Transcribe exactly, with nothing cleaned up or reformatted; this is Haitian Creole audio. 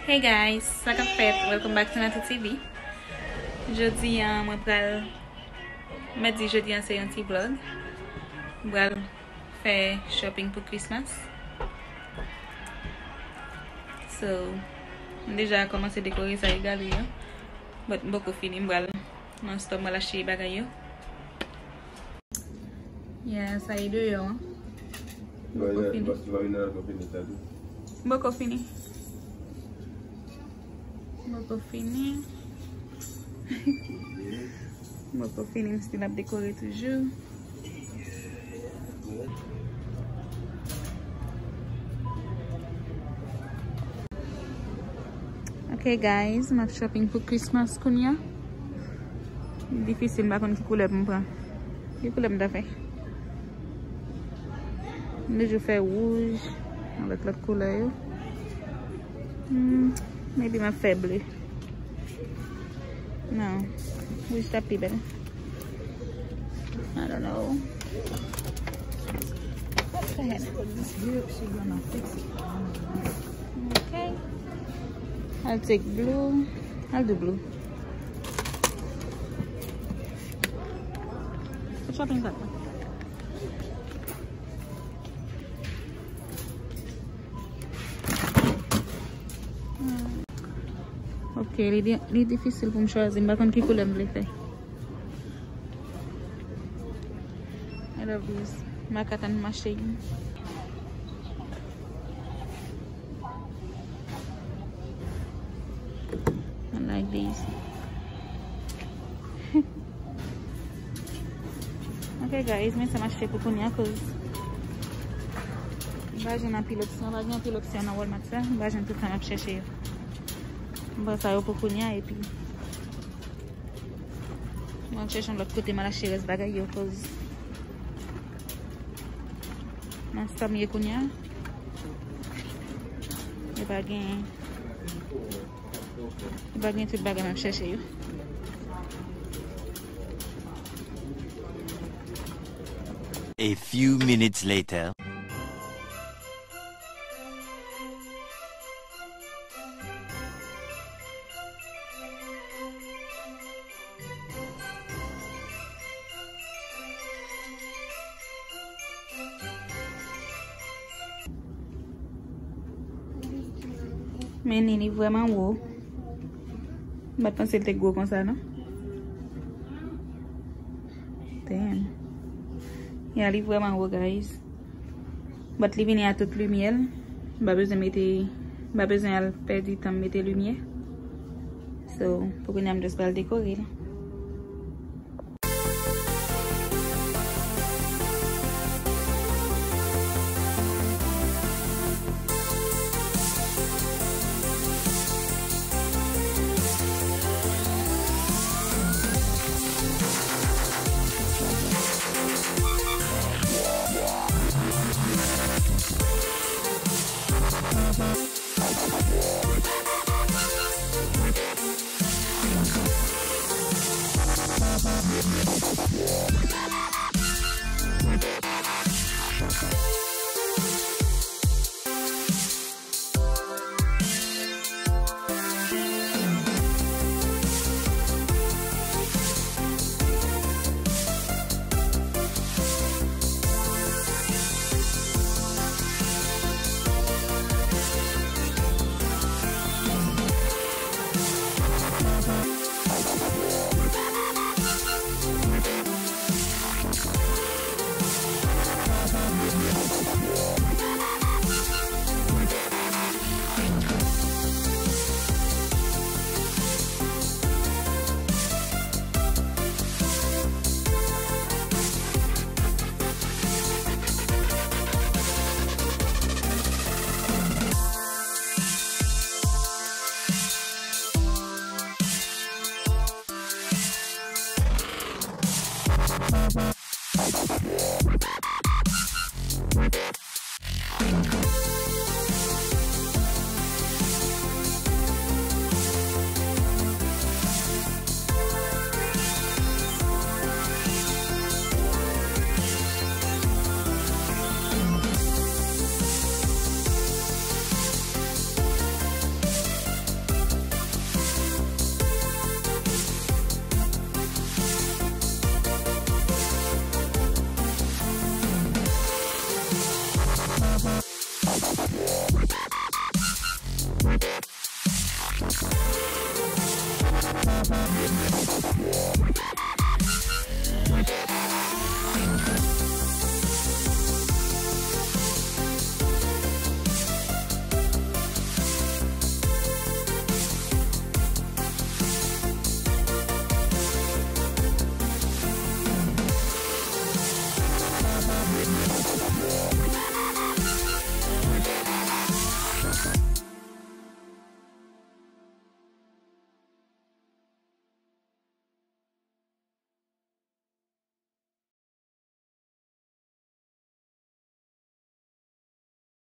Hey guys, sa k ap fèt? Welcome back to Natou T V. Jodi a mwen pral, m di jodi a se yon ti vlog. Mwen pral fè shopping pou Christmas. So, m deja kòmanse dekore sa yo gade yo. But m poko fini, m pral nan store, m pral achte bagay yo. Yeah, sa e deyò an. M poko fini. M poko fini. M poko fini. M poko fini, m still ap dekore toujou. Ok guys, m ap shopping pou Christmas kounye a. Difisil, m pa konn ki koulè pou m pran. Ki koulè m ta fè? M toujou fè wouj avèk lòt koulè yo. Hmm, maybe m ap fè ble. Non, wouj ta pi bèl. I don't know. What the heck? Okay. I'll take blue. I'll do blue. What shopping cart? Ok, li, di- li difisil pou m chwazi. M pa konn ki koulè m vle fè. I love this. Mwen ka tann m achte youn. I like this. Ok guys, men sa m achte pou kounye a, cause m pa jwenn anpil opsyon, pa gen anpil opsyon nan Walmart sa, m pa jwenn tout sa m ap chèche yo. M pran sa yo pou kounye a, epi mwen chèche yon lòt kote m al achte rès bagay yo, cause nan sa m ye kounye a, yo pa gen, yo pa gen tout bagay m ap chèche yo. A few minutes later. Men ni li vrèman wo. M pa t panse l te gwo konsa, non. Damn. Ya, li vrèman wo, guys. But li vini a tout limyè l. M pa bezwen mete, m pa bezwen al pèdi tan m mete limyè. So, pou kounye a m just pral dekore l.